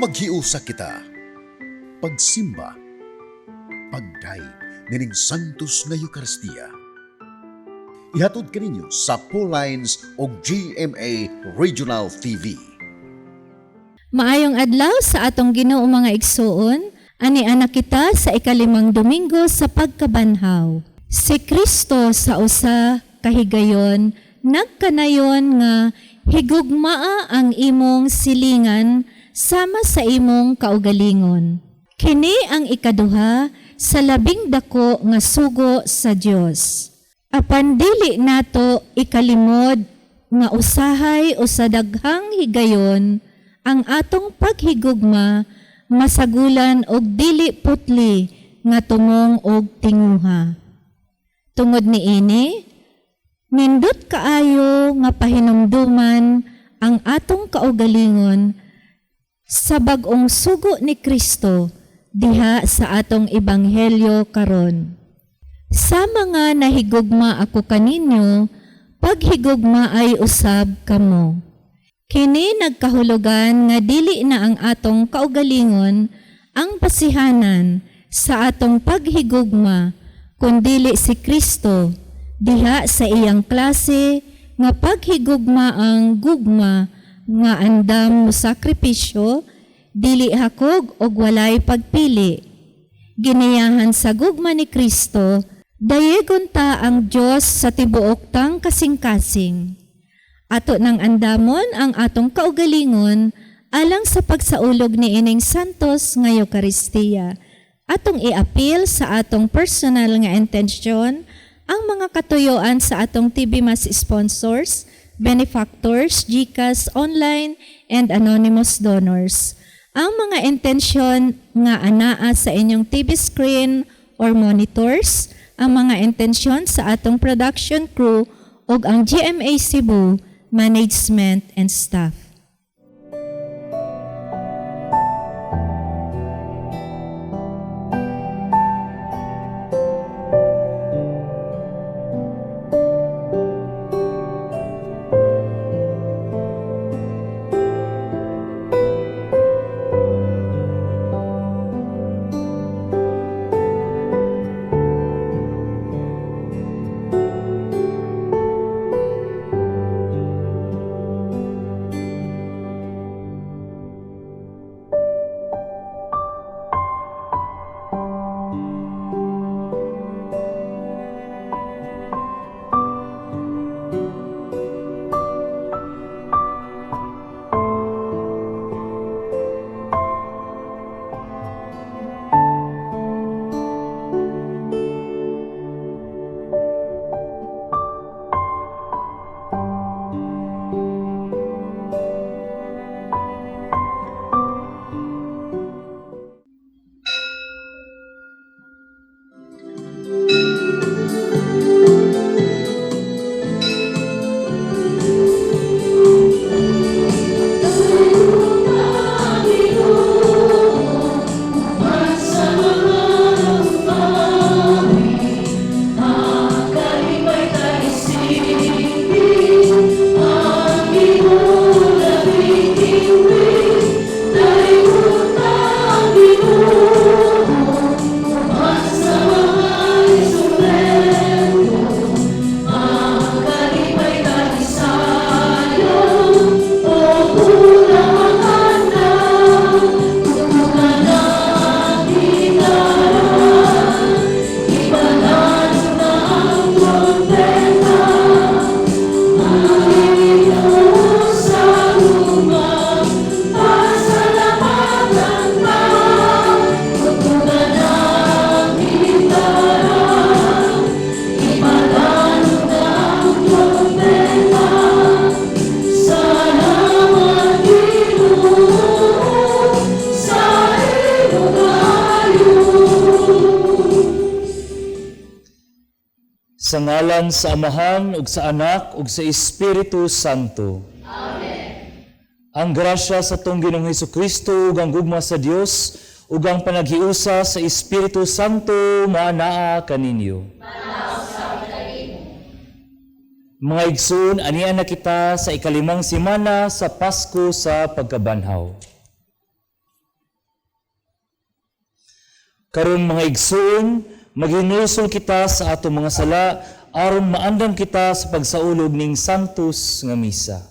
Maghiusa kita. Pagsimba. Pagdayeg nining Santos nga Eukaristiya. Ihatod kaninyo sa Lines og GMA Regional TV. Maayong adlaw sa atong Ginoo, mga igsuon, ani anak kita sa ikalimang Domingo sa pagkabanhaw. Si Kristo sa usa kahigayon nagkanayon nga higugmaa ang imong silingan sama sa imong kaugalingon. Kini ang ikaduha sa labing dako nga sugo sa Dios. Apan dili nato ikalimod nga usahay o sa daghang higayon ang atong paghigugma masagulan og dili putli nga tumong og tinguha. Tungod niini, nindot kaayo nga pahinumduman ang atong kaugalingon sa bag-ong sugo ni Kristo diha sa atong ebanghelyo karon. Sa mga nahigugma ako kaninyo, paghigugma ay usab kamo. Kini nagkahulugan nga dili na ang atong kaugalingon ang basihanan sa atong paghigugma, kundili si Kristo diha sa iyang klase nga paghigugma, ang gugma nga andam mo sakripisyo, dili hakog og walay pagpili. Giniyahan sa gugma ni Kristo, dayegon ta ang Dios sa tibuok tang kasing-kasing. Ato nang andamon ang atong kaugalingon alang sa pagsaulog ni ining Santos nga Eukaristiya. Atong iapil sa atong personal nga intensyon ang mga katuyoan sa atong TV Mass sponsors, benefactors, GCash, online, and anonymous donors. Ang mga intensyon nga anaa sa inyong TV screen or monitors, ang mga intensyon sa atong production crew ug ang GMA Cebu management and staff. Sa ngalan sa Amahan ug sa Anak ug sa Espiritu Santo. Amen. Ang grasya sa atong Ginoong Hesukristo ug ang gugma sa Dios ug ang panaghiusa sa Espiritu Santo maanaa kaninyo. Mga igsoon, anian na kita sa ikalimang simana sa Pasko sa pagkabanhaw. Karon, mga igsoon, maghinulsol kita sa atong mga sala aron maandam kita sa pagsaulog ning Santos nga Misa.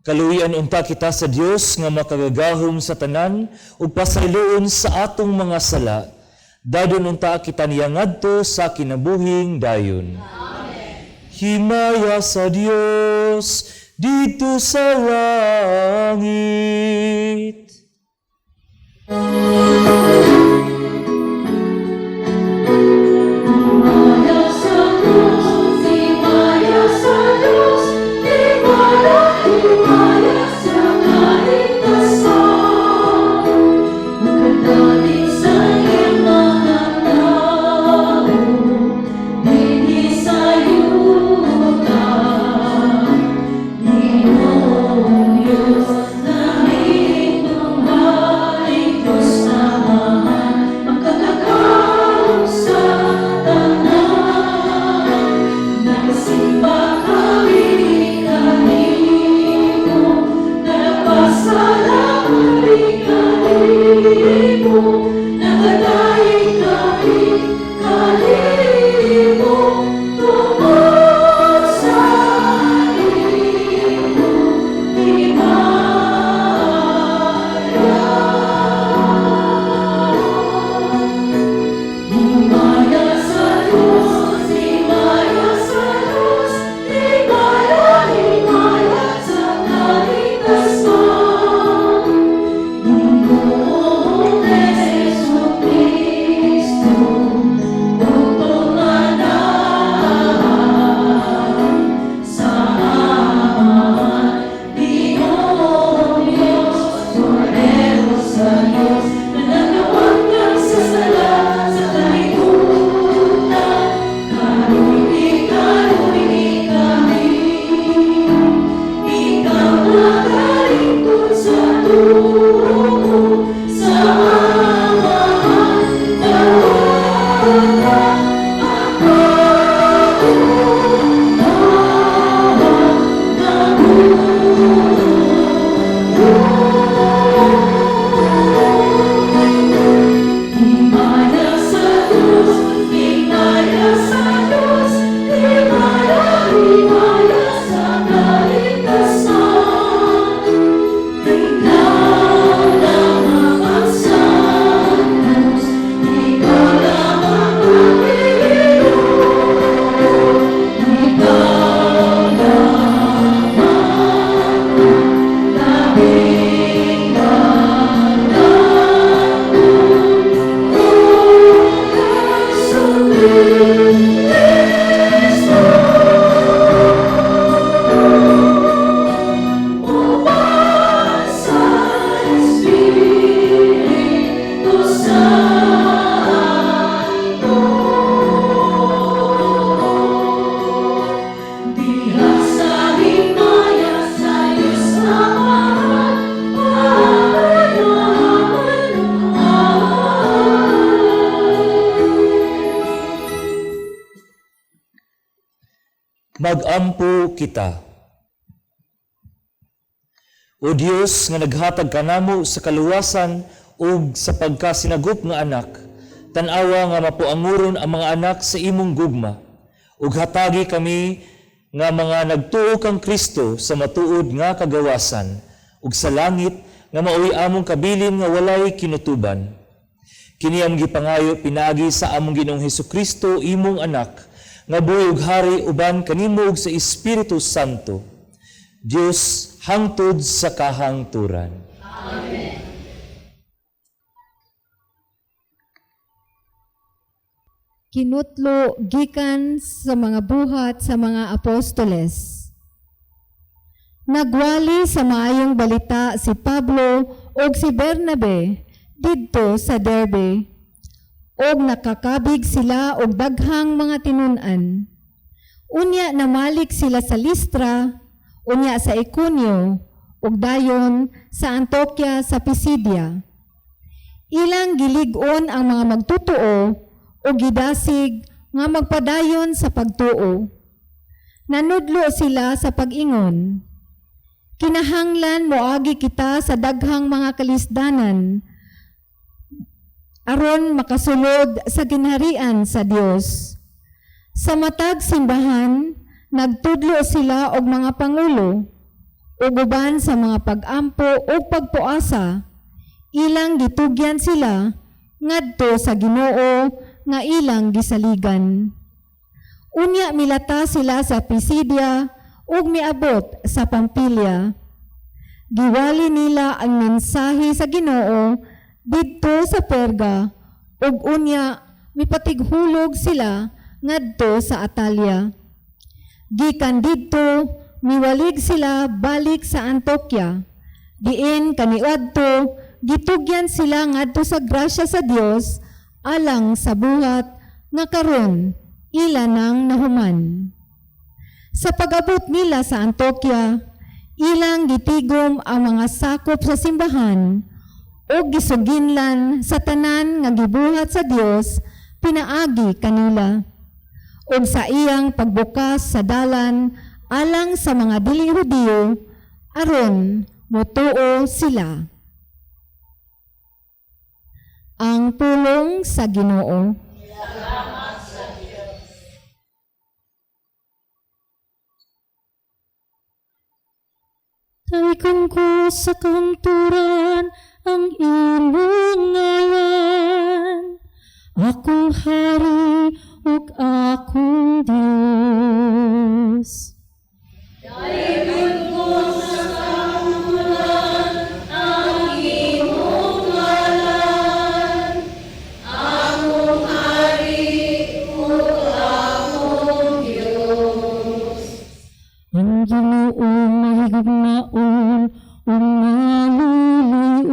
Kaluoyan unta kita sa Dios nga makagagahom sa tanan ug pasayloon sa atong mga sala. Dadon unta kita niya ngadto sa kinabuhing dayon. Amen. Himaya sa Dios didto sa langit. Himaya sa Diyos, himaya sa Diyos, himaya, himaya sa kaligtasan. Ukadali sa iyang mga tao, dinhi sa yuta. Ginoong Diyos, namitumbalik Diyos Amahan, makakakalong sa tanan. Nagasimba kami kanimo, nagpasalamat kanimo, nagadayeg kami kanimo, tungod sa imong himaya. Himaya sa Diyos, himaya sa Diyos, himaya, himaya sa kaligtasan. Ginoong Jesu Kristo, ug Magampo kita. O Dios nga naghatag kanamo sa kaluwasan ug sa pagkasinagop nga anak, tan-awa nga mapuanguron ang mga anak sa imong gugma, ug hatagi kami nga mga nagtuo kang Kristo sa matuod nga kagawasan, ug sa langit nga maoy among kabilin nga walay kinutuban. Kini among gipangayo pinaagi sa among Ginoong Hesukristo, imong anak, nga buhi ug hari uban kanimo ug sa Espiritu Santo, Dios hangtod sa kahangturan. Amen. Kinutlo gikan sa mga Buhat sa mga Apostoles. Nagwali sa maayong balita si Pablo ug si Bernabe didto sa Derbe, ug nakakabig sila og daghang mga tinun-an. Unya namalik sila sa Listra, unya sa Iconio, ug dayon sa Antioquia sa Pisidia. Ilang gilig-on ang mga magtutuo ug gidasig nga magpadayon sa pagtuo. Nanudlo sila sa pag-ingon, "Kinahanglan moagi kita sa daghang mga kalisdanan aron makasulod sa ginharian sa Dios." Sa matag simbahan, nagtudlo sila og mga pangulo, ug uban sa mga pag-ampo ug pagpuasa, ilang gitugyan sila ngadto sa Ginoo nga ilang gisaligan. Unya milata sila sa Pisidia ug miabot sa Pampilia. Giwali nila ang mensahe sa Ginoo didto sa Perga ug unya mipatighulog sila ngadto sa Atalia. Gikan didto, miwalig sila balik sa Antioquia. Diin kaniadto gitugyan sila ngadto sa grasya sa Dios alang sa buhat nga karon ila nang nahuman. Sa pag-abot nila sa Antioquia, ilang gitigom ang mga sakop sa simbahan ug gisuginlan sa tanan nga gibuhat sa Dios pinaagi kanila, ug sa iyang pagbukas sa dalan alang sa mga dili Hudiyo aron motuo sila. Ang pulong sa Ginoo. Daykon ko sa kahangturan ang imong ngalan, akong hari ug akong Dios. Daykon ko sa kahangturan ang imong ngalan, akong hari ug akong Dios. Ang Ginoo mahigugmaon ug maluluy-on,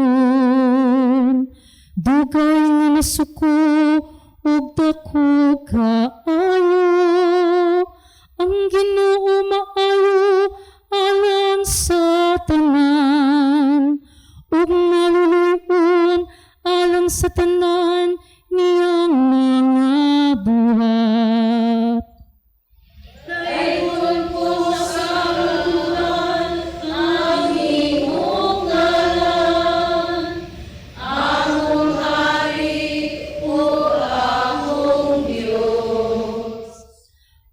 dugay nga nasuko ug dako kaayo. Ang Ginoo maayo alang sa tanan, ug maluluy-on alang sa tanan niyang mga buhat. Daykon ko sa kahangturan ang imong ngalan, akong hari ug akong Dios.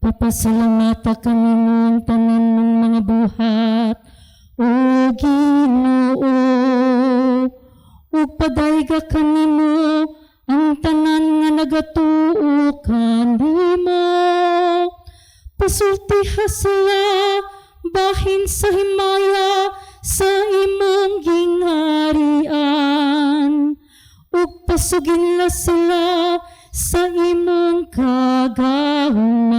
Papasalamata kanimo ang tanan mong mga buhat, O Ginoo, ug padayga kanimo ang tanan nga nagatuo kanimo. Pasultiha sila bahin sa himaya sa imong gingharian, ug pasuginla sila sa imong kagahuman.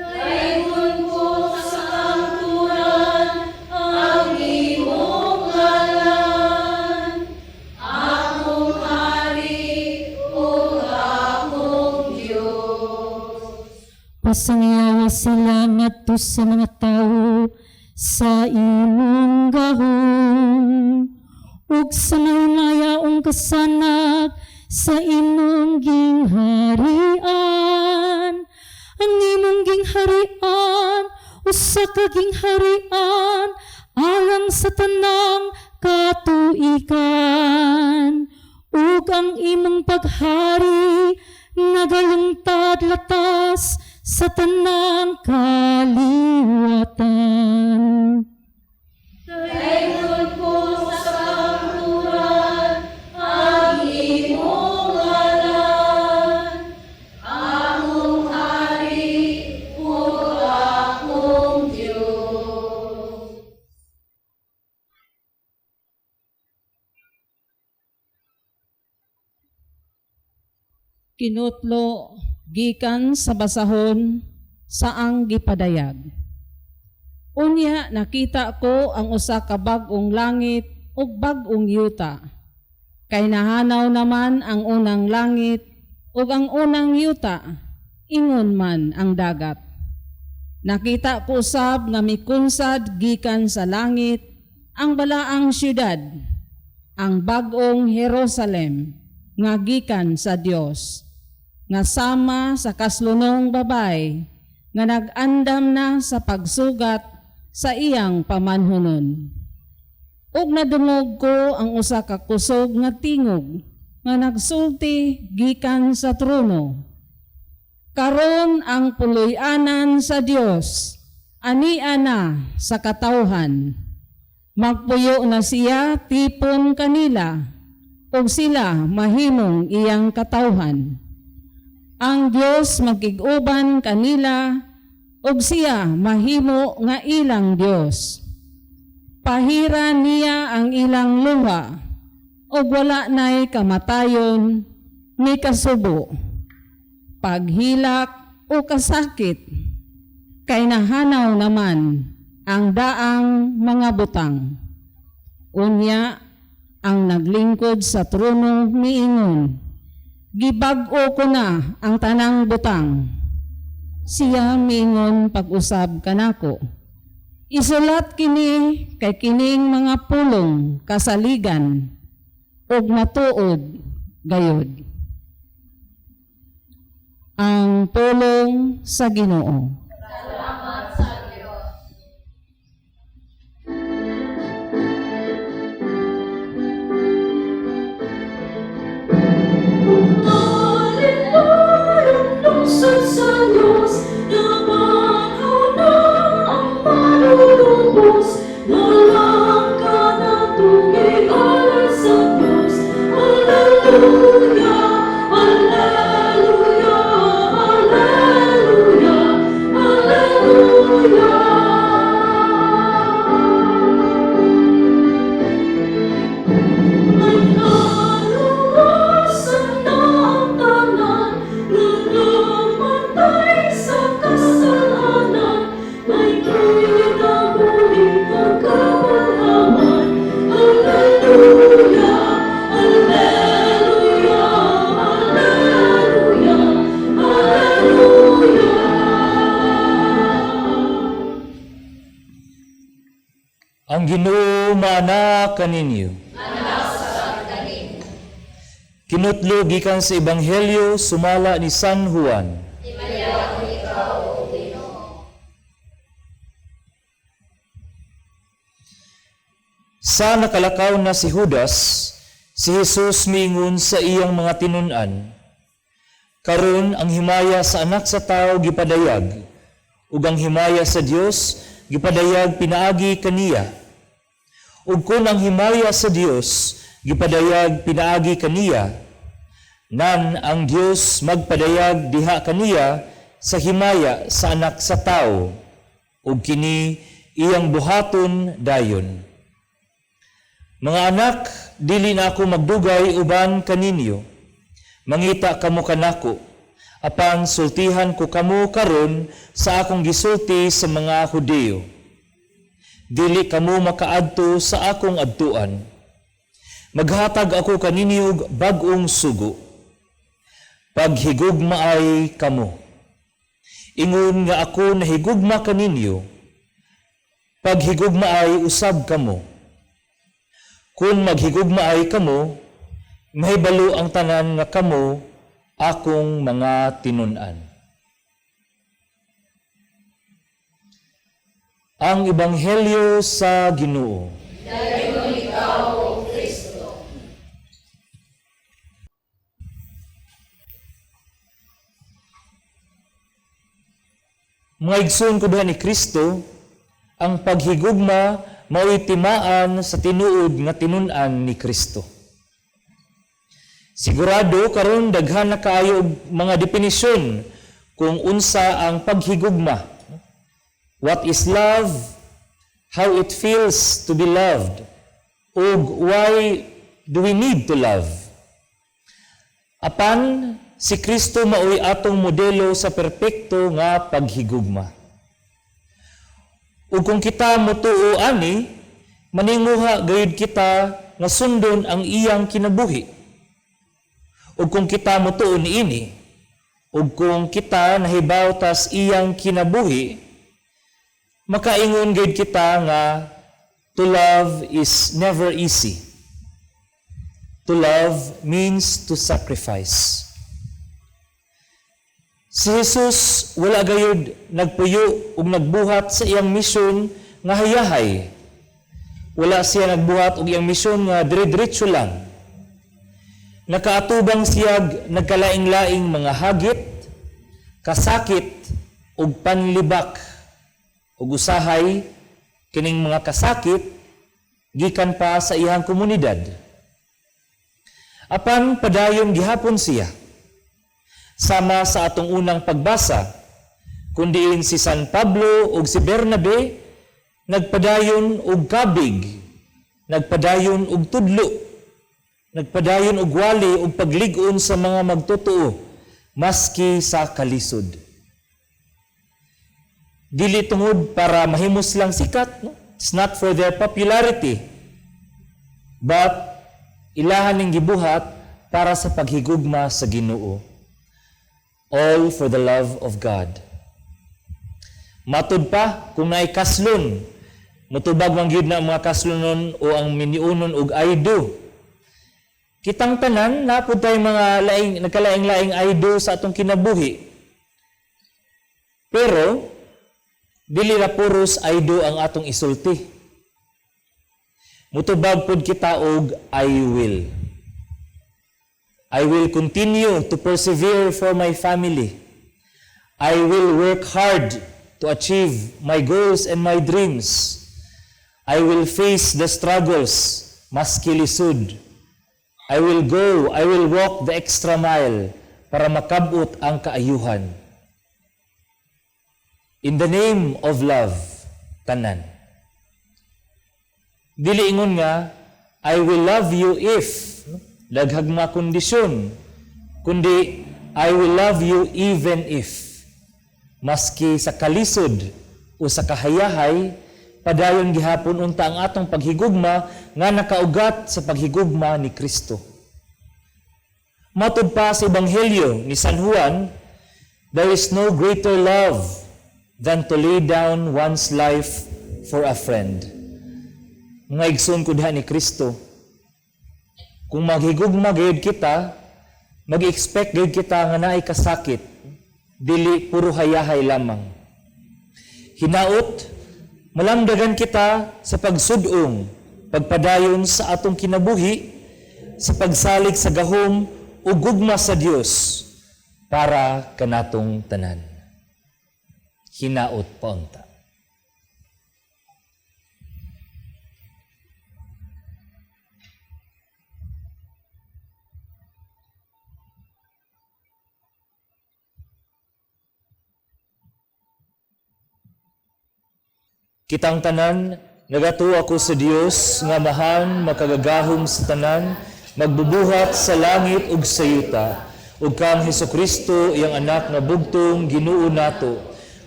Daykon ko sa kahangturan ang imong ngalan, akong hari ug akong Dios. Pasangyawa sila ngadto sa mga tawo sa imong gahom, ug sa mahimayaong kasanag sa imong gingharian. Ang imong Usa ka gingharian alang sa tanang katuigan. Ug ang imong paghari nagalungtad latas sa tanang kaliwatan. Daygon ko sa kamtuoran ang imong ngalan, akong Hari ug akong Dios. Kinutlo gikan sa basahon sa ang gipadayag. Unya nakita ko ang usa ka bag-ong langit ug bag-ong yuta. Kay nahanaw naman ang unang langit ug ang unang yuta, ingon man ang dagat. Nakita ko usab nga mikunsad gikan sa langit ang balaang syudad, ang bag-ong Jerusalem nga gikan sa Dios, nga sama sa kaslunong babay nga nag-andam na sa pagsugat sa iyang pamanhunon. Ug nadungog ko ang usa ka kusog nga tingog nga nagsulti gikan sa trono. "Karon ang puloy-anan sa Dios ania na sa katawhan. Magpuyo na siya tipon kanila ug sila mahimong iyang katawhan. Ang Dios magkig-uban kanila ug siya mahimo nga ilang Dios. Pahira niya ang ilang luha ug wala na'y kamatayon ni kasubo, paghilak o kasakit, kay nahanaw naman ang daang mga butang." Unya, ang naglingkod sa trono miingon, "Gibag-o ko na ang tanang butang." Siya miingon pag-usab kanako, "Isulat kini, kay kining mga pulong kasaligan ug matuod gayod." Ang pulong sa Ginoo. Salamat sa Dios. Malipayon lungsod sa Diyos, nabanhaw na ang Manunubos, walang kanatugig alay sa Diyos. Alleluia, Alleluia, Alleluia, Alleluia. May kaluwasan na ang tanan nga namatay sa kasalanan, may kinabuhi ang kabalhaman. Alleluia, Alleluia, Alleluia, Alleluia. Ang Ginoo maana kaninyo. Kinutlo gikan sa Ebanghelyo sumala ni San Juan. Sa nakalakaw na si Judas, si Jesus miingon sa iyang mga tinun-an, "Karon ang himaya sa Anak sa Tao gipadayag, ug ang himaya sa Dios gipadayag pinaagi kaniya. Ug kun ang himaya sa Dios gipadayag pinaagi kaniya, nan ang Dios magpadayag diha kaniya sa himaya sa Anak sa Tao, ug kini iyang buhaton dayon. Mga anak, dili na ako magdugay uban kaninyo. Mangita kamo kanako, apan sultihan ko kamo karon sa akong gisulti sa mga Hudiyo: Dili kamo makaadto sa akong adtuan. Maghatag ako kaninyo og bag-ong sugo: Paghigugmaay kamo. Ingon nga ako nahigugma kaninyo, paghigugmaay usab kamo. Kung maghigugmaay kamo, mahibalo ang tanan nga kamo akong mga tinun-an." Ang Ebanghelyo sa Ginoo. Mga igsoon ko diha ni Kristo, ang paghigugma mao'y timaan sa tinuod nga tinun-an ni Kristo. Sigurado karon daghan na kaayo og mga definisyon kung unsa ang paghigugma. What is love? How it feels to be loved? Ug why do we need to love? Apan si Kristo mao'y atong modelo sa perpekto nga paghigugma. Ug kung kita motuo ani, maninguha gayud kita nga sundon ang iyang kinabuhi. Ug kung kita motuo niini, ug kung kita nahibaw tas iyang kinabuhi, makaingon gayud kita nga to love is never easy. To love means to sacrifice. Si Jesus wala gayud nagpuyo ug nagbuhat sa iyang misyon nga hayahay. Wala siya nagbuhat og iyang misyon nga dire-diretso lang. Nakaatubang siya nagkalaing-laing mga hagit, kasakit ug panlibak. Ug usahay kining mga kasakit gikan pa sa iyang komunidad. Apan padayon gihapon siya. Sama sa atong unang pagbasa, kundiin si San Pablo ug si Bernabe nagpadayon og kabig, nagpadayon og tudlo, nagpadayon og wali og paglig-on sa mga magtotoo maski sa kalisod. Dili tungod para mahimos lang sikat, no? It's not for their popularity, but ilahan ning gibuhat para sa paghigugma sa Ginoo. All for the love of God. Matud pa kung naay kaslon, mutubag man gyud na ang mga kaslonon o ang miniunon og "I do." Kitang tanan naa pud tay mga laing nagkalaing-laing "I do" sa atong kinabuhi. Pero dili ra puros "I do" ang atong isulti. Mutubag pud kita og "I will." I will continue to persevere for my family. I will work hard to achieve my goals and my dreams. I will face the struggles, maski lisod. I will go, I will walk the extra mile para makabot ang kaayuhan. In the name of love, tanan. Dili ingon nga, "I will love you if," no? Daghag mga kondisyon, kundi "I will love you even if." Maski sa kalisod o sa kahayahay, padayon gihapon unta ang atong paghigugma nga nakaugat sa paghigugma ni Kristo. Matud pa sa Ebanghelyo ni San Juan, there is no greater love than to lay down one's life for a friend. Mga igsoon ko diha ni Kristo, kung maghigugma gayud kita, mag-expect gayud kita nga naay kasakit, dili puro hayahay lamang. Hinaot, malamdagan kita sa pagsudong, pagpadayon sa atong kinabuhi, sa pagsalig sa gahom ug gugma sa Dios para kanatong tanan. Hinaot paunta. Kitang tanan, nagatuo ako sa Dios nga Amahan makagagahom sa tanan, magbubuhat sa langit ug sa yuta, ug kang Hesukristo, iyang anak nga bugtong Ginoo nato,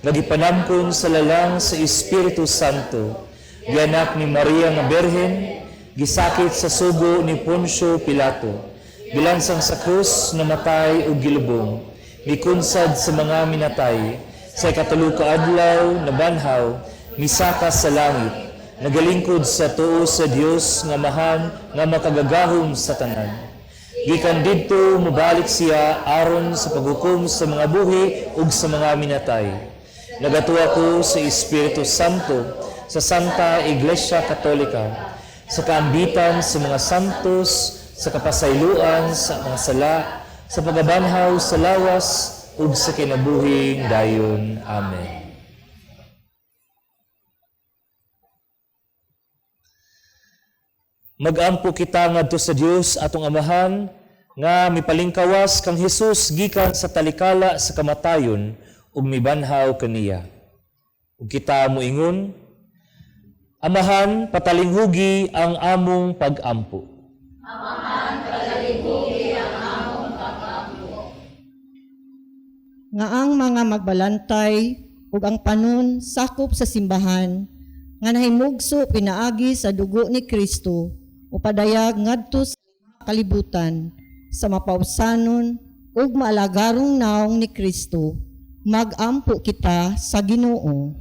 nga gipanamkon sa lalang sa Espiritu Santo, gianak ni Maria nga Birhen, gisakit sa sugo ni Poncio Pilato, gilansang sa krus, namatay ug gilubong, mikunsad sa mga minatay, sa ikatulo ka adlaw nabanhaw, misaka sa langit, nagalingkod sa tuo sa Dios nga Amahan nga makagagahom sa tanan. Gikan didto mobalik siya aron sa paghukom sa mga buhi ug sa mga minatay. Nagatuo ko sa Espiritu Santo, sa Santa Iglesia Katolika, sa kaambitan sa mga santos, sa kapasayloan sa mga sala, sa pagabanhaw sa lawas, ug sa kinabuhing dayon. Amen. Magampo kita ngadto sa Dios atong Amahan nga mipalingkawas kang Hesus gikan sa talikala sa kamatayon ug mibanhaw kaniya. Ug kita moingon, Amahan, patalinghugi ang among pag-ampo. Nga ang mga magbalantay ug ang panon sakop sa simbahan nga nahimugso pinaagi sa dugo ni Kristo o padayag ngadto sa kalibutan sa mapausanon ug maalagarong naong ni Kristo, magampo kita sa Ginoo.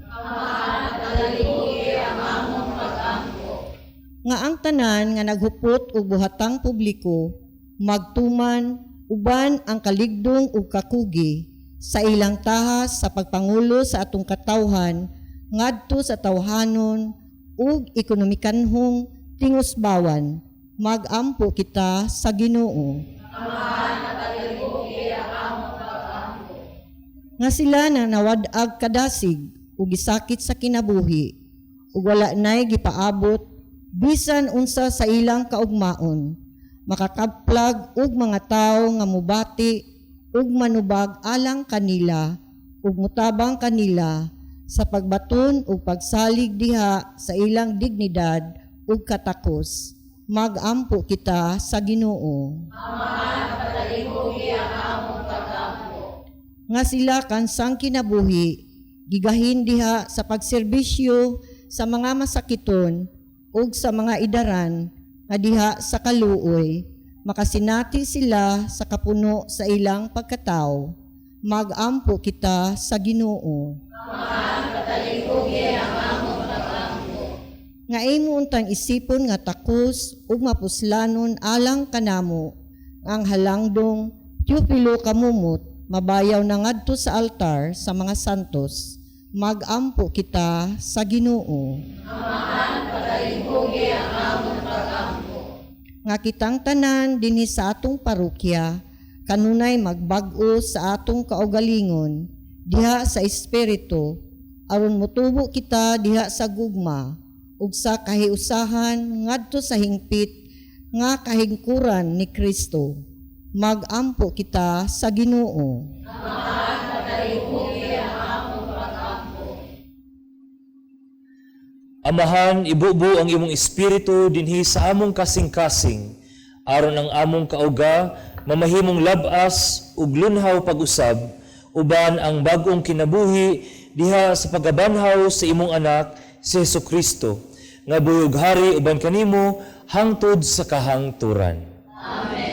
Nga ang tanan nga naghupot og buhatang publiko magtuman uban ang kaligdong ug kakugi sa ilang tahas sa pagpangulo sa atong katawhan ngadto sa tawhanon ug ekonomikanhong tingusbawan, magampo kita sa Ginoo. Nga sila na nawad-ag kadasig ug gisakit sa kinabuhi ug wala nay gipaabot bisan unsa sa ilang kaugmaon, makakaplag og mga tawo nga mubati ug manubag alang kanila ug mutabang kanila sa pagbaton ug pagsalig diha sa ilang dignidad ug katakos, magampo kita sa Ginoo. Nga sila kansang kinabuhi gigahin diha sa pagserbisyo sa mga masakiton ug sa mga idaran nga diha sa kaluoy makasinati sila sa kapuno sa ilang pagkatao, magampo kita sa Ginoo. Nga imo untang isipon nga takos ug mapuslanon alang kanamo ang halangdong Teofilo Camomot mabayaw na ngadto sa altar sa mga santos, magampo kita sa Ginoo. Nga kitang tanan dinhi sa atong parokya kanunay magbag-o sa atong kaugalingon diha sa espiritu aron motubo kita diha sa gugma ug sa kahiusahan ngadto sa hingpit nga kahingkuran ni Kristo, magampo kita sa Ginoo. Amahan, ibubo ang imong espiritu dinhi sa among kasing-kasing, aron ang among kauga mamahimong labas ug lunhaw pag-usab, uban ang bag-ong kinabuhi diha sa pagabanhaw sa imong anak si Hesukristo, nga buhi ug hari uban kanimo hangtod sa kahangturan. Amen.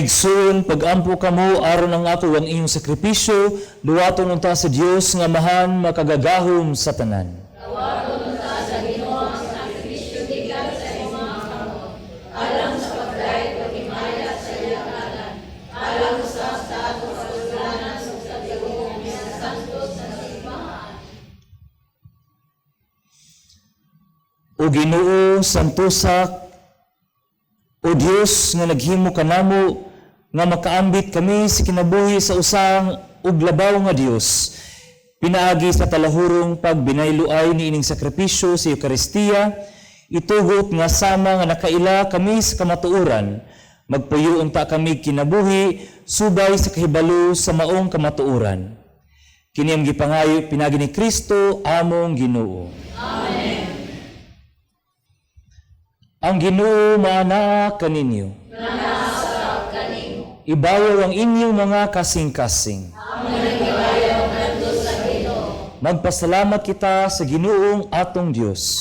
Mga igsoon, pag-ampo kamo aron ang ako ang inyong sakripisyo, duwaton unta sa Dios nga Amahan makagagahom sa tanan. O Ginoo, santosa, O Dios nga naghimo kanamo nga makaambit kami sa kinabuhi sa usang ug labaw nga Dios. Pinaagi sa talahurong pagbinayluay niining sakripisyo sa Eukaristiya, itugot nga sama nga nakaila kami sa kamatuoran, magpuyo unta kami kinabuhi subay sa kahibalo sa maong kamatuoran. Kini ang gipangayo pinaagi ni Kristo among Ginoo. Ang Ginoo maanaa kaninyo. Ibayaw ang inyong mga kasing-kasing. Magpasalamat kita sa Ginoong atong Dios.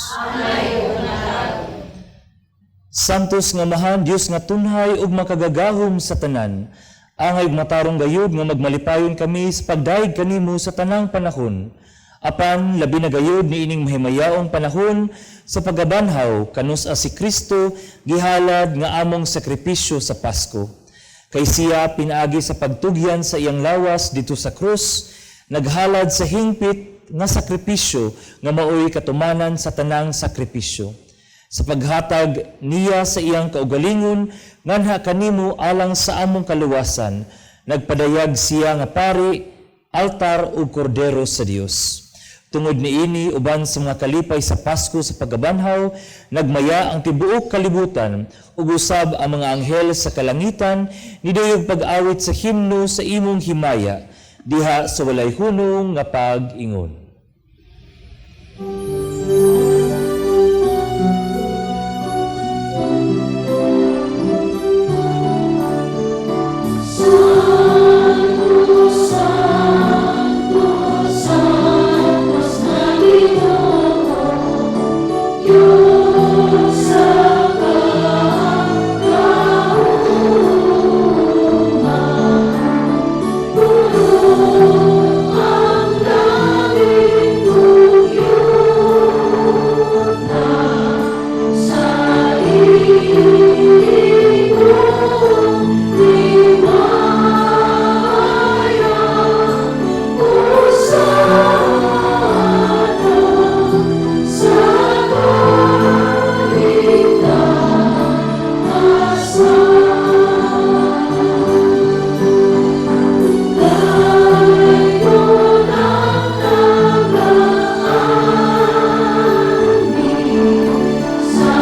Santos nga Amahan, Dios nga tunhay ug makagagahom sa tanan. Angay ug matarong gayud nga magmalipayon kami sa pagdayeg kanimo sa tanang panahon. Apan labi na gayud niining mahimayaong panahon sa pagabanhaw kanus-a si Kristo gihalad nga among sakripisyo sa Pasko. Kay siya pinaagi sa pagtugyan sa iyang lawas didto sa krus, naghalad sa hingpit nga sakripisyo nga maoy katumanan sa tanang sakripisyo. Sa paghatag niya sa iyang kaugalingon nganha kanimo alang sa among kaluwasan, nagpadayag siya nga pari, altar ug kordero sa Dios. Tungod niini uban sa mga kalipay sa Pasko sa pagkabanhaw, nagmaya ang tibuok kalibutan ug usab ang mga anghel sa kalangitan nidayog pag-awit sa himno sa imong himaya diha sa walay hunong nga pag-ingon. Santo, Santo, Santos na Ginoo, Diyos sa kakauman. Puno ang langit ug yuta sa imong himaya. Hosana sa kaligtasan. Dayon ang nagaanhi sa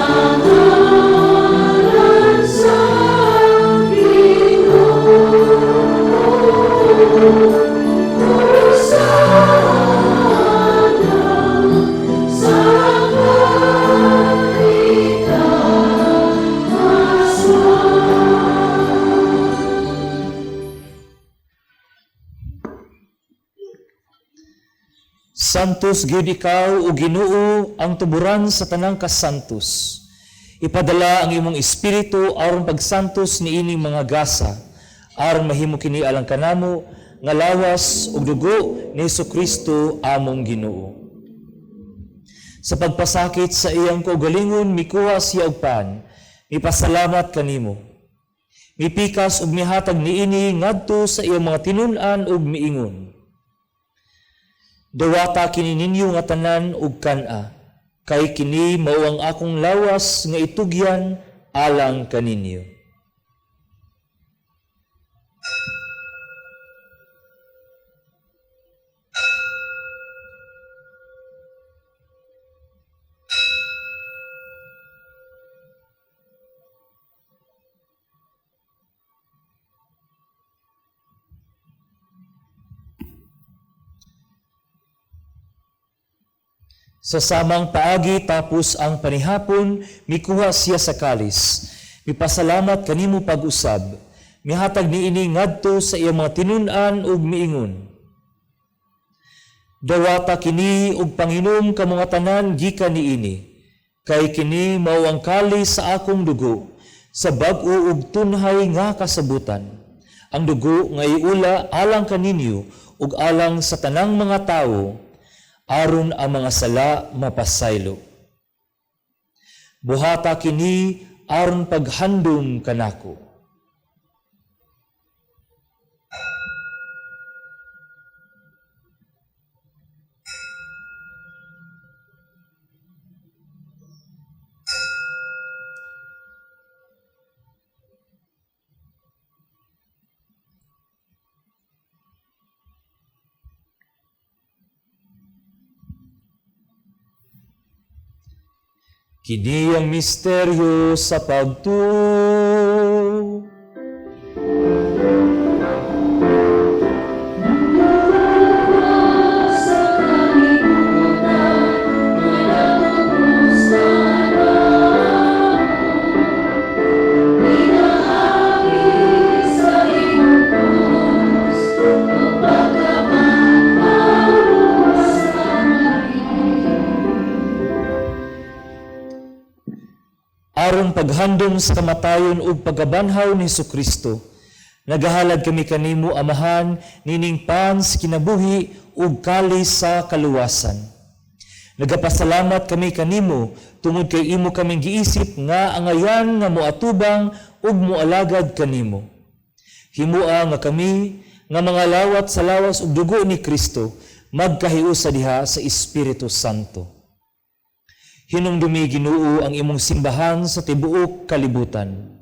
ngalan sa Ginoo. Hosana sa kaligtasan. Santos gyud ikaw, o Ginoo, ang tuburan sa tanang kasantos. Ipadala ang imong espiritu aron pagsantos niining mga gasa, aron mahimo kini alang kanamo nga lawas ug dugo ni Hesukristo among Ginoo. Sa pagpasakit sa iyang kaugalingon, mikuha siya og pan, mipasalamat kanimo. Mipikas ug mihatag niini ngadto sa iyang mga tinun-an ug miingon: "Dawata kini ninyo nga tanan ug kan-a, kay kini mao ang akong lawas nga itugyan alang kaninyo." Sa samang paagi tapos ang panihapon, mikuha siya sa kalis. Mipasalamat kanimo pag-usab. Mihatag niini ngadto sa iyang mga tinun-an ug miingon: "Dawata kini ug panginom kamo nga tanan gikan niini, kay kini mao ang kalis sa akong dugo, Sa bag-o ug tunhay nga kasabutan. Ang dugo nga iula alang kaninyo ug alang sa tanang mga tawo, aron ang mga sala mapasaylo. Buhata kini aron paghandom kanako. Kini ang misteryo sa pagtuo. Aron paghandom sa kamatayon ug pagkabanhaw ni Hesukristo, nagahalad kami kanimo, Amahan, nining pan sa kinabuhi ug kalis sa kaluwasan. Nagapasalamat kami kanimo tungod kay imo kaming giisip nga angayan nga moatubang ug moalagad kanimo. Himua nga kami nga mga lawat sa lawas ug dugo ni Kristo magkahiusa diha sa Espiritu Santo. Hinumdumi, Ginoo, ang imong simbahan sa tibuok kalibutan.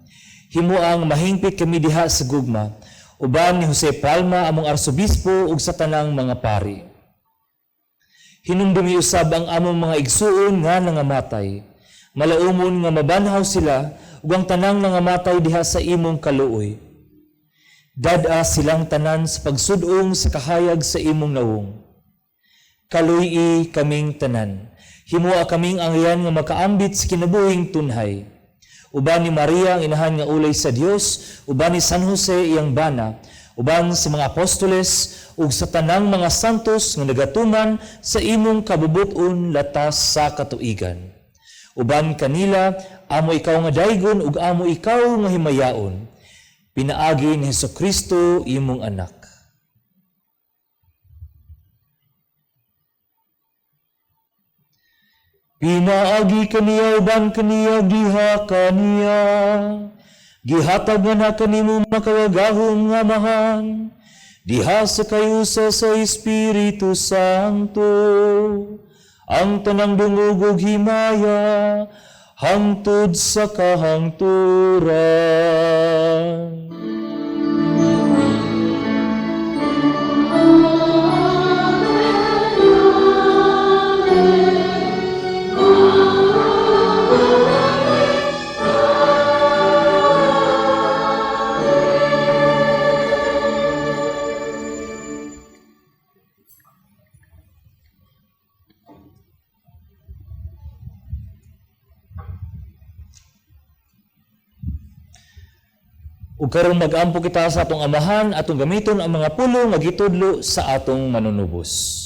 Himua nga mahingpit kami diha sa gugma, uban ni Jose Palma among arsobispo ug sa tanang mga pari. Hinumdumi usab ang among mga igsuon nga nangamatay. Malaumon nga mabanhaw sila ug ang tanang nangamatay diha sa imong kaluoy. Dad-a silang tanan sa pagsud-ong sa kahayag sa imong nawong. Kaluy-i kaming tanan. Himua kaming angyan nga makaambit sa kinabuhing tunhay. Uban ni Maria ang inahan nga ulay sa Dios, uban ni San Jose iyang bana, uban sa mga apostoles ug sa tanang mga santos nga nagatuman sa imong kabubut-on latas sa katuigan. Uban kanila, amo ikaw nga daygon ug amo ikaw nga himayaon. Pinaagi ni Hesukristo imong anak. Pinaagi kaniya uban kaniya diha kaniya, gihatag nga na kanimo makagagahom nga Amahan, diha sa kayusa sa Espiritu Santo, ang tanang dungog ug himaya hangtod sa kahangturan. Ug karon mag-ampo kita sa atong Amahan, atong gamiton ang mga pulong nga gitudlo sa atong manunubos.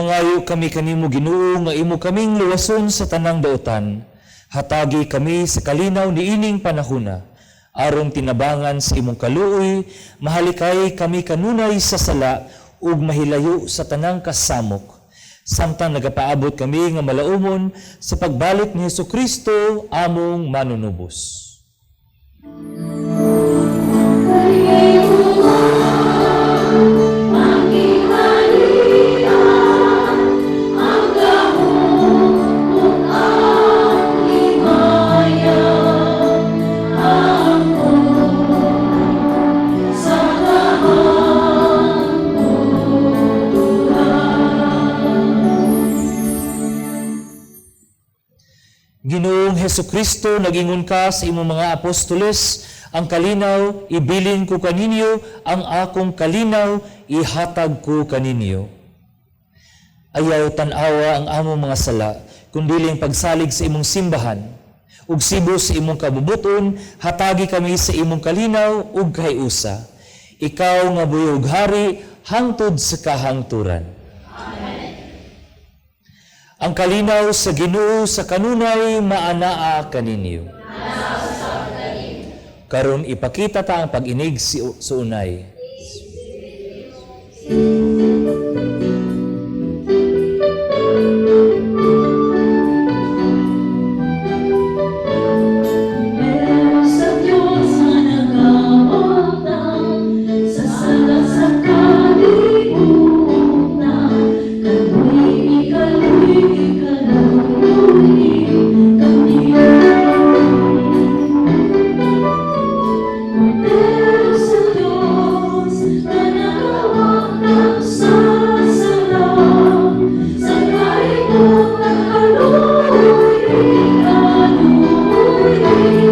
Mangayo kami kanimo, Ginoo, nga imo kaming luwason sa tanang dautan. Hatagi kami sa kalinaw niining panahuna. Aron tinabangan sa imong kaluoy, mahalikay kami kanunay sa sala ug mahilayo sa tanang kasamok. Samtang nagapaabot kami nga malaumon sa pagbalik ni Hesus Kristo among manunubos. Ginoong Heso Kristo, nagingon ka sa imong mga apostoles, "Ang kalinaw ibilin ko kaninyo, ang akong kalinaw ihatag ko kaninyo." Ayaw tan-awa ang among mga sala, kundiling pagsalig sa imong simbahan. Ug sibos sa imong kabubuton, hatagi kami sa imong kalinaw ug kahiusa. Ikaw nga buhi ug hari hangtod sa kahangturan. Ang kalinaw sa Ginoo sa kanunay maanaa kaninyo. Karon ipakita ta ang pag-inig si suunay. Sa Diyos nga nagawagtang sa sala sa kalibutan, kaluy, kaluy, kaluy kami. Kordero sa Diyos nga nagawagtang sa sala sa kalibutan, kaluy, kaluy kami. Kordero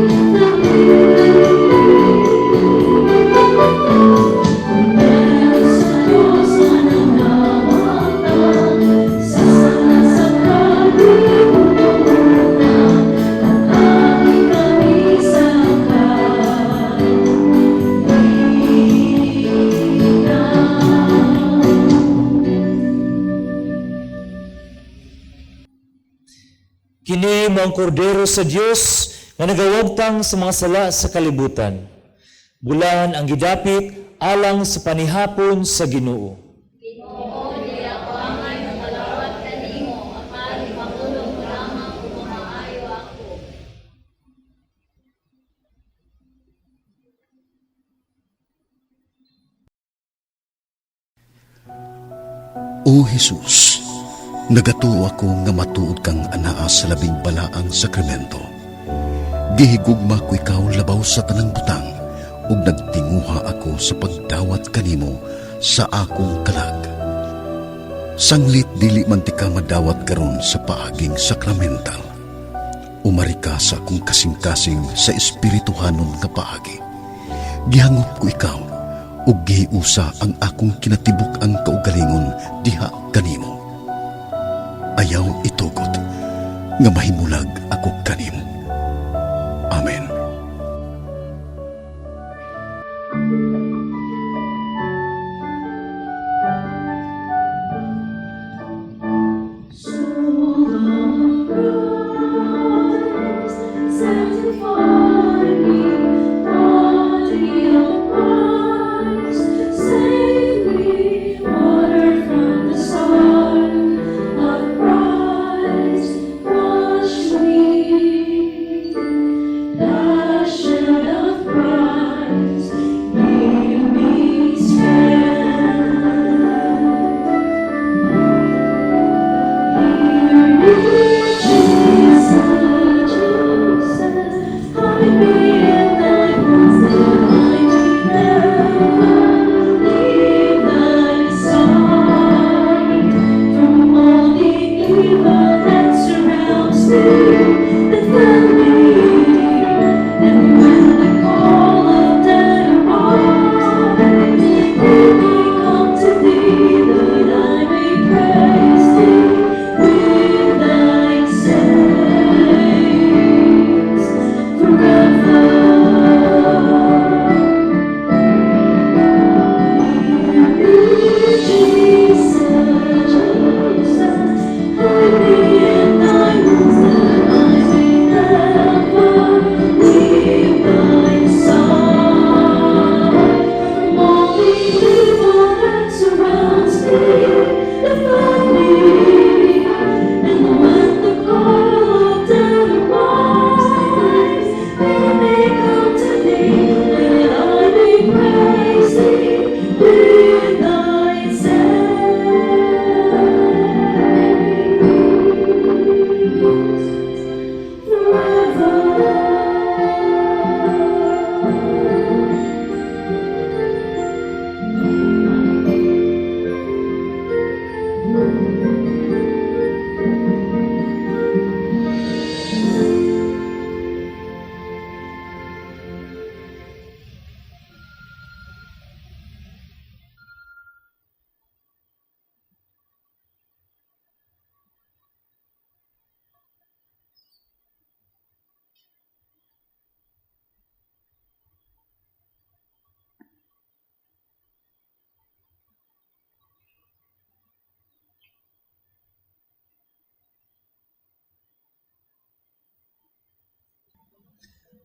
sa Diyos nga nagawagtang sa sala sa kalibutan, hatagi kami sa kalinaw. Kini mao ang kordero sa Dios nga nagawagtang sa mga sala sa kalibutan. Bulahan ang gidapit alang sa panihapon sa Ginoo. Ginoo, dili ako angay mokalawat kanimo apan mahulog mo lamang ug mamaayo ako. O Jesus, nagatuo ako nga matuod kang anaa sa labing balaang sakramento. Gihigugma ko ikaw labaw sa tanang butang ug nagtinguha ako sa pagdawat kanimo sa akong kalag. Sanglit dili man tika madawat karon sa paaging sakramental. Umari ka sa akong kasing-kasing sa espirituhanon nga paagi. Gihangop ko ikaw ug gihiusa ang akong kinatibuk-ang kaugalingon diha kanimo. Ayaw itugot nga mahimulag ako kanimo. Amen. Soul of Christ, sanctify me. Body of Christ, save me. Water from the Son of Christ, wash me.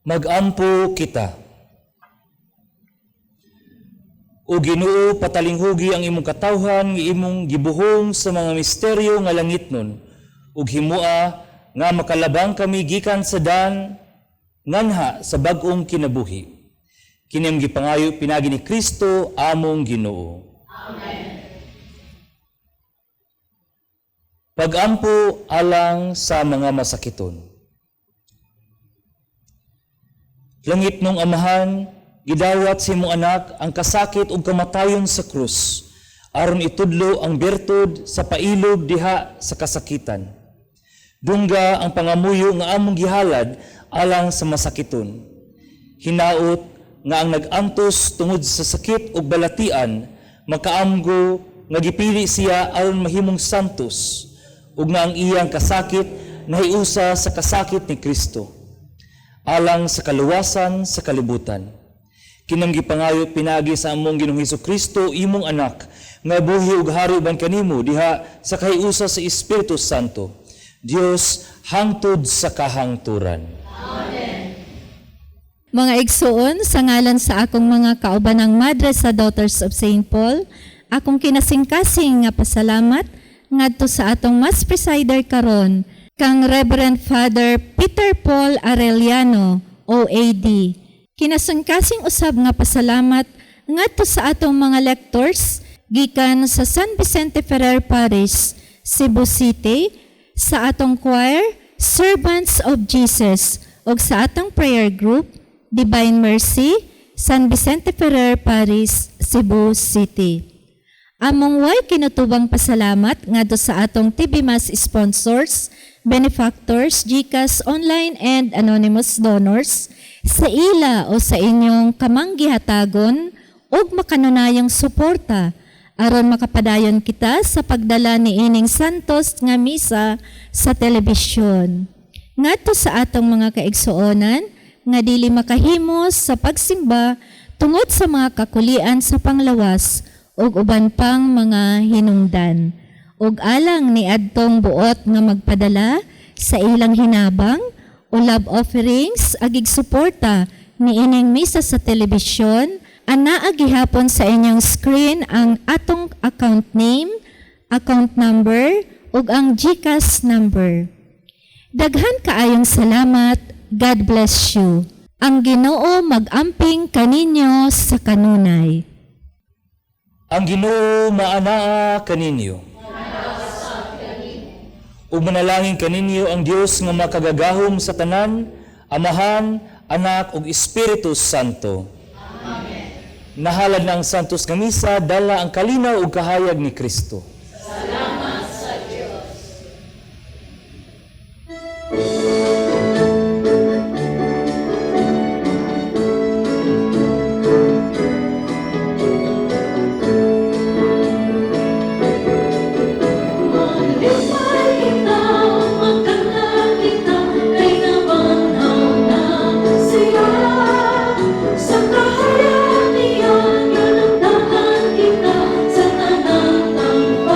Magampo kita. O Ginoo, patalinghugi ang imong katawhan nga imong gibuhong sa mga misteryo nga langitnon ug himua nga makalabang kami gikan sa dan nganha sa bag-ong kinabuhi. Kini among gipangayo pinaagi ni Kristo among Ginoo. Amen. Pagampo alang sa mga masakiton. Langitnong Amahan, gidawat sa imong anak ang kasakit ug kamatayon sa krus aron itudlo ang bertud sa pailob diha sa kasakitan. Dungga ang pangamuyo nga among gihalad alang sa masakiton. Hinaot nga ang nag-antos tungod sa sakit ug balatian makaamgo nga gipili siya aron mahimong santos ug nga ang iyang kasakit nahiusa sa kasakit ni Kristo alang sa kaluwasan sa kalibutan. Kini among gipangayo pinaagi sa among Ginoong Hesus Kristo, imong anak, nga buhi ug hari uban kanimo diha sa kahiusa sa Espiritu Santo, Dios hangtod sa kahangturan. Amen. Mga igsuon, sa ngalan sa akong mga kaubanang madre sa Daughters of St. Paul, akong kinasingkasing nga pasalamat ngadto sa atong Mass Presider karon, kang Reverend Father Peter Paul Arellano, OAD. Kinasingkasing usab nga pasalamat ngadto sa atong mga lectors gikan sa San Vicente Ferrer Parish, Cebu City, sa atong choir, Servants of Jesus, ug sa atong prayer group, Divine Mercy, San Vicente Ferrer Parish, Cebu City. Among way kinutubang pasalamat ngadto sa atong TV Mass sponsors, benefactors, GCash online and anonymous donors sa ila o sa inyong kamanggihatagon ug makanunayang suporta aron makapadayon kita sa pagdala ni ining Santos nga misa sa telebisyon. Ngadto sa atong mga kaigsuonan nga dili makahimos sa pagsimba tungod sa mga kakulian sa panglawas ug uban pang mga hinungdan. Ug alang ni adtong buot nga magpadala sa ilang hinabang o love offerings agig suporta ni ining misa sa telebisyon, anaa gihapon sa inyong screen ang atong account name, account number ug ang GCash number. Daghan kaayong salamat. God bless you. Ang Ginoo mag-amping kaninyo sa kanunay. Ang Ginoo maanaa kaninyo. Ug manalangin kaninyo ang Dios nga makagagahom sa tanan, Amahan, Anak ug Espiritu Santo. Amen. Nahalad na ang Santos nga Misa, dala ang kalinaw ug kahayag ni Kristo. Salamat sa Dios. Malipay kita, magkanta kita, kay nabanhaw na siya. Sa kahayag niya, yun ang dahan kita sa tanang tampal.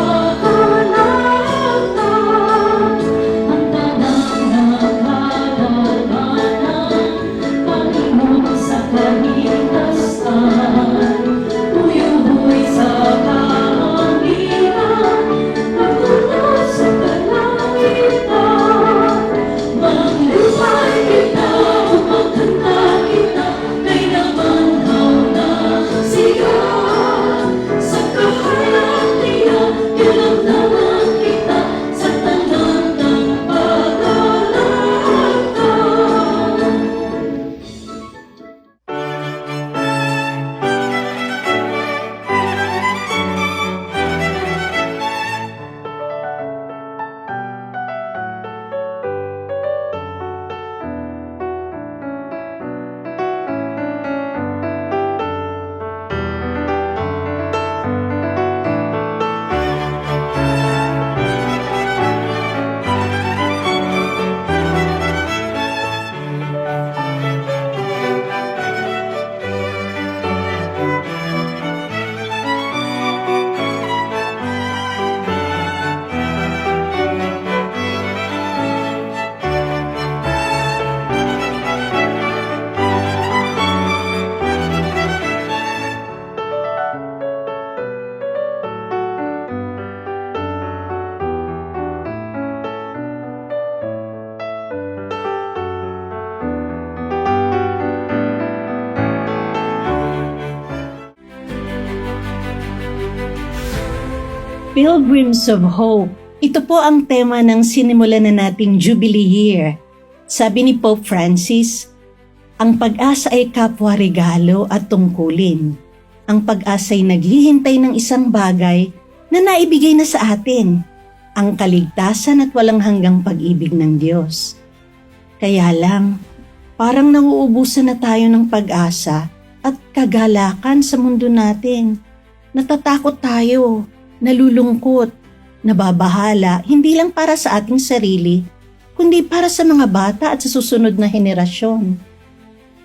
Pilgrims of Hope. Ito po ang tema ng sinimulan na nating Jubilee Year. Sabi ni Pope Francis, ang pag-asa ay kapwa regalo at tungkulin. Ang pag-asa ay naghihintay ng isang bagay na naibigay na sa atin, ang kaligtasan at walang hanggang pag-ibig ng Diyos. Kaya lang, parang nauubusan na tayo ng pag-asa at kagalakan sa mundo natin. Natatakot tayo, nalulungkot, nababahala, hindi lang para sa ating sarili, kundi para sa mga bata at sa susunod na henerasyon.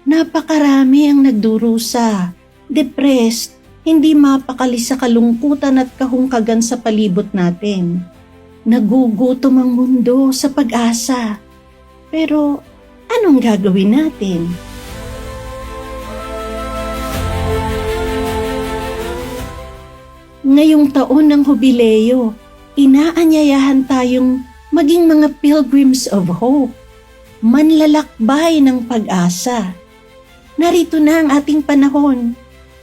Napakarami ang nagdurusa, depressed, hindi mapakali sa kalungkutan at kahungkagan sa palibot natin. Nagugutom ang mundo sa pag-asa. Pero anong gagawin natin? Ngayong taon ng Hubileo, inaanyayahan tayong maging mga pilgrims of hope, manlalakbay ng pag-asa. Narito na ang ating panahon.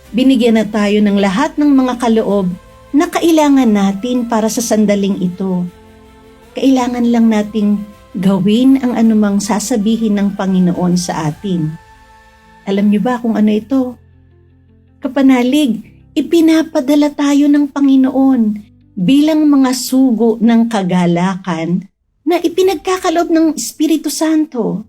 Binigyan na tayo ng lahat ng mga kaloob na kailangan natin para sa sandaling ito. Kailangan lang nating gawin ang anumang sasabihin ng Panginoon sa atin. Alam niyo ba kung ano ito? Kapanalig, ipinapadala tayo ng Panginoon bilang mga sugo ng kagalakan na ipinagkakaloob ng Espiritu Santo.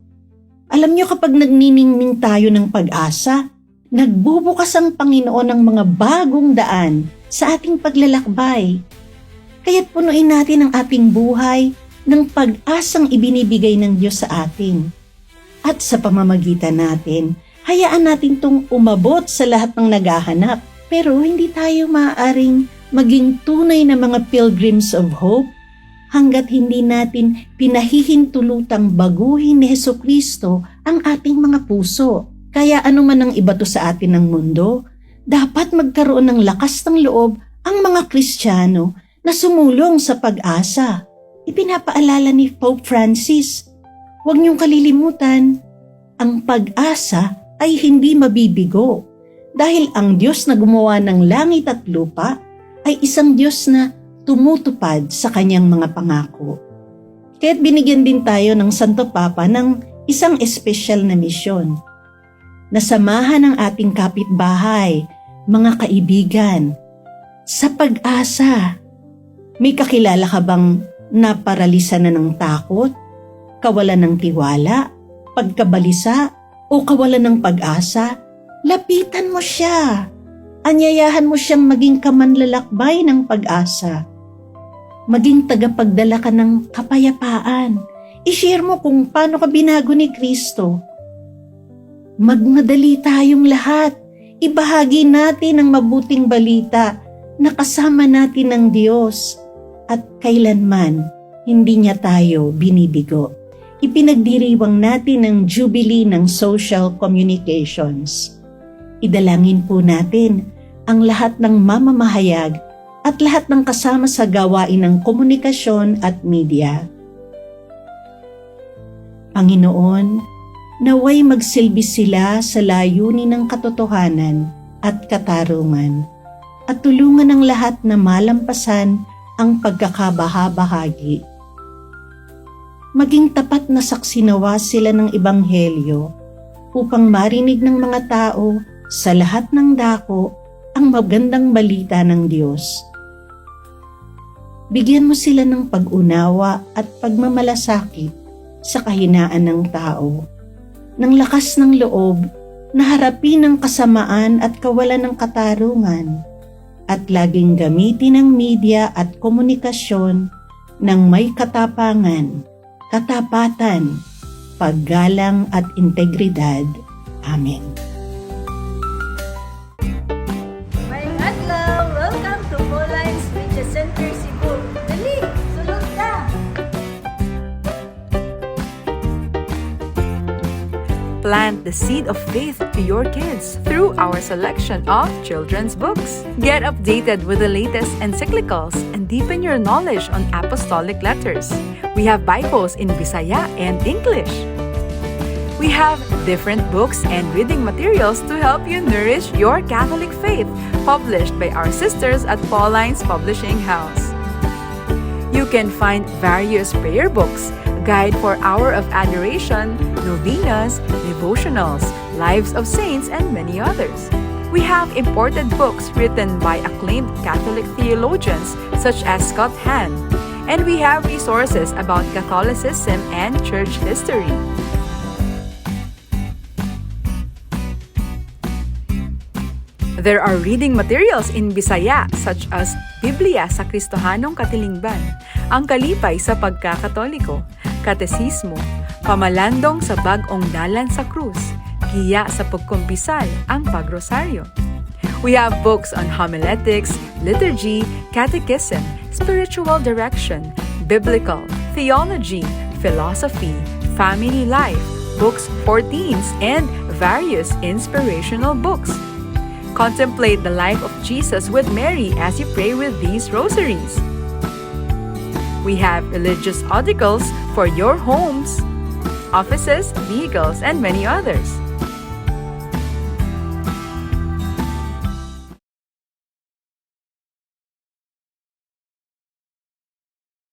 Alam niyo, kapag nagniningning tayo ng pag-asa, nagbubukas ang Panginoon ng mga bagong daan sa ating paglalakbay. Kaya't punuin natin ang ating buhay ng pag-asang ibinibigay ng Diyos sa atin. At sa pamamagitan natin, hayaan natin itong umabot sa lahat ng naghahanap. Pero hindi tayo maaaring maging tunay na mga pilgrims of hope hanggat hindi natin pinahihintulutang baguhin ni Heso Kristo ang ating mga puso. Kaya ano man ang ibato sa atin ng mundo, dapat magkaroon ng lakas ng loob ang mga Kristiyano na sumulong sa pag-asa. Ipinapaalala ni Pope Francis, huwag niyong kalilimutan, ang pag-asa ay hindi mabibigo dahil ang Diyos na gumawa ng langit at lupa ay isang Diyos na tumutupad sa kanyang mga pangako. Kaya't binigyan din tayo ng Santo Papa ng isang espesyal na misyon. Nasamahan ang ating kapitbahay, mga kaibigan, sa pag-asa. May kakilala ka bang naparalisa na ng takot, kawalan ng tiwala, pagkabalisa, o kawalan ng pag-asa? Lapitan mo siya. Anyayahan mo siyang maging kamanlalakbay ng pag-asa. Maging tagapagdala ka ng kapayapaan. I-share mo kung paano ka binago ni Kristo. Magmadali tayong lahat. Ibahagi natin ang mabuting balita na kasama natin ang Diyos at kailanman hindi niya tayo binibigo. Ipinagdiriwang natin ang Jubilee ng Social Communications. Idalangin po natin ang lahat ng mamamahayag at lahat ng kasama sa gawain ng komunikasyon at media. Panginoon, naway magsilbi sila sa layunin ng katotohanan at katarungan at tulungan ang lahat na malampasan ang pagkakabahabahagi. Maging tapat na saksi nawa sila ng Ebanghelyo upang marinig ng mga tao sa lahat ng dako ang magandang balita ng Diyos. Bigyan mo sila ng pag-unawa at pagmamalasakit sa kahinaan ng tao, ng lakas ng loob na harapin ang kasamaan at kawalan ng katarungan, at laging gamitin ang media at komunikasyon ng may katapangan, katapatan, paggalang at integridad. Amen. Maayong adlaw! Welcome to Pauline's Media Center Cebu. Dali, sulod ka! Plant the seed of faith to your kids through our selection of children's books. Get updated with the latest encyclicals and deepen your knowledge on apostolic letters. We have Bibles in Bisaya and English. We have different books and reading materials to help you nourish your Catholic faith, published by our sisters at Paulines Publishing House. You can find various prayer books, guide for Hour of Adoration, novenas, devotionals, lives of saints, and many others. We have imported books written by acclaimed Catholic theologians such as Scott Hahn, and we have resources about Catholicism and church history. There are reading materials in Bisaya such as Biblia sa Kristohanong Katilingban, Ang Kalipay sa Pagkakatoliko, Katesismo, Pamalandong sa Bag-ong Dalan sa Krus, Giya sa Pagkumpisal, Ang Pagrosaryo. We have books on homiletics, liturgy, catechism, spiritual direction, biblical, theology, philosophy, family life, books for teens, and various inspirational books. Contemplate the life of Jesus with Mary as you pray with these rosaries. We have religious articles for your homes, offices, vehicles, and many others.